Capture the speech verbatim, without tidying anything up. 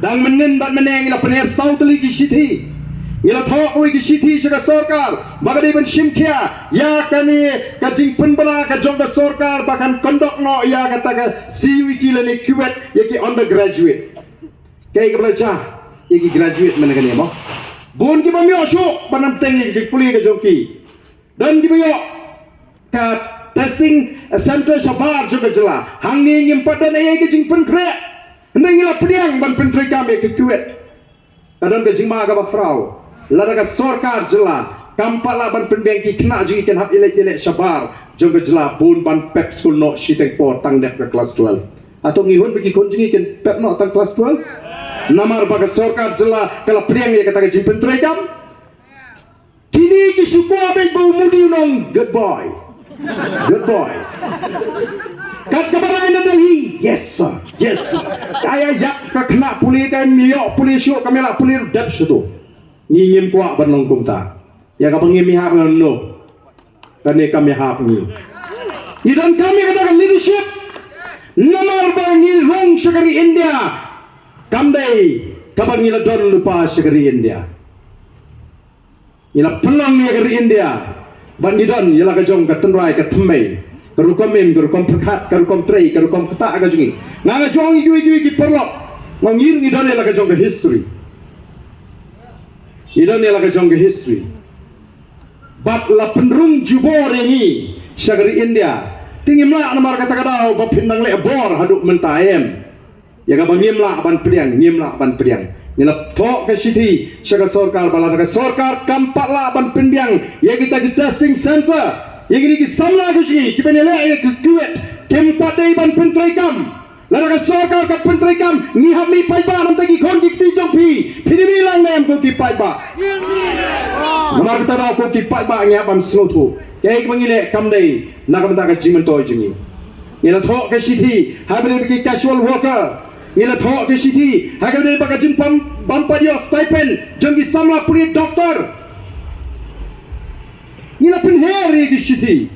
Dang mynnin bad mynne ngi la pynher saw tylli ki shithi. Ngi la thoh kawei ki shithi sha ka sorkar ba ka dei ban shim khia ïa kane ka jingpynbna ka jong ka sorkar ba kan conduct noh ïa kata ka C U E T lane CUET ïa ki undergraduate. Kaei kaba la jia ïa ki graduate mynne kane mo? Bun kiba ym ïoh shuh ban ym teng ïa ki jingpule ka jong ki. Don kiba ïoh ka testing center shabar jong ka jylla. Hangne ngim pat don ei ei ka jingpynkhreh. Hynrei ngi la pdiang ban pyntreikam ïa ka CUET. Ka don ka jingma kaba khraw. Lada ka sorkar jylla kam pat lah ban pynbiang, ki khynnah jong ngi kin hap ïaleit ïaleh shabar jong ka jylla bun ban pep skul noh shiteng por tang dep ka klas twelve. Hato ngi hun ba ki khun jong ngi kin pep noh tang klas twelve? Namar ba ka sorkar jylla ka la pdiang ïa kata ka jingpyntreikam. Kine ki shu kwah beit ba u Modi un ong, "Good boy. Good boy." Kat kaba rai na Delhi, "Yes, sir. Yes, sir." Ïa, ïa, ïa, ka khynnah pule ka ym ïoh pule shuh, kam ïa lah pule ruh dep shuh to. Ngi ngim kwah ban long kumta. Ïa kaba ngim ïahap ngan no. Kane kam ïahap ngi. Ngi donkam ïa kata ka leadership. Namar ba ngi rung sha ka ri India. Kam dei kaba ngi la don lypa sha ka ri India. Ngi la pynlong ïa ka ri India. Bad ngi don ïa la ka jong ka tynrai ka thymmei. Ka rukom im, ka rukom pyrkhat, ka rukom trei, ka rukom ktah ka jong ngi. Nga nga jong ngi kiwei kiwei ki paralok. Nga ngi ruh ngi don ïa la ka jong ka history. Ngi don ïa la ka jong ka history. Bad la pynrung jubor ïa ngi sha ka ri India. Te ngim lah namar kata ka daw ba phin nang leh bor haduh mynta, em. Ïa kaba ngim lah ban pdiang, ngim lah ban pdiang. Ngi la thoh ka shithi sha ka sorkar ba lada ka sorkar kam pat lah ban pynbiang ïa kita ki testing center, ïa kine ki samla ka jong ngi kiba ïaleh ïa ka CUET, kim pat dei ban pyntreikam. Lada ka sorkar ka pyntreikam, ngi hap mih paidbah, namar ki khun ki kti jong phi, phi dei mih lang ne em ko ki paidbah? Namar kata daw ko ki paidbah ngi hap ban sngewthuh. Kaei kaba ngi leh kam dei na ka bynta ka jingmyntoi jong ngi. Ngi la thoh ka shithi ha kaba ïadei bad ki casual worker. Ngi la thoh ka shithi ha kaba ïadei bad ka jingpam bam pat ïoh stipend jong ki samla pule, doktor. Ngi la pynher ïa ki shithi.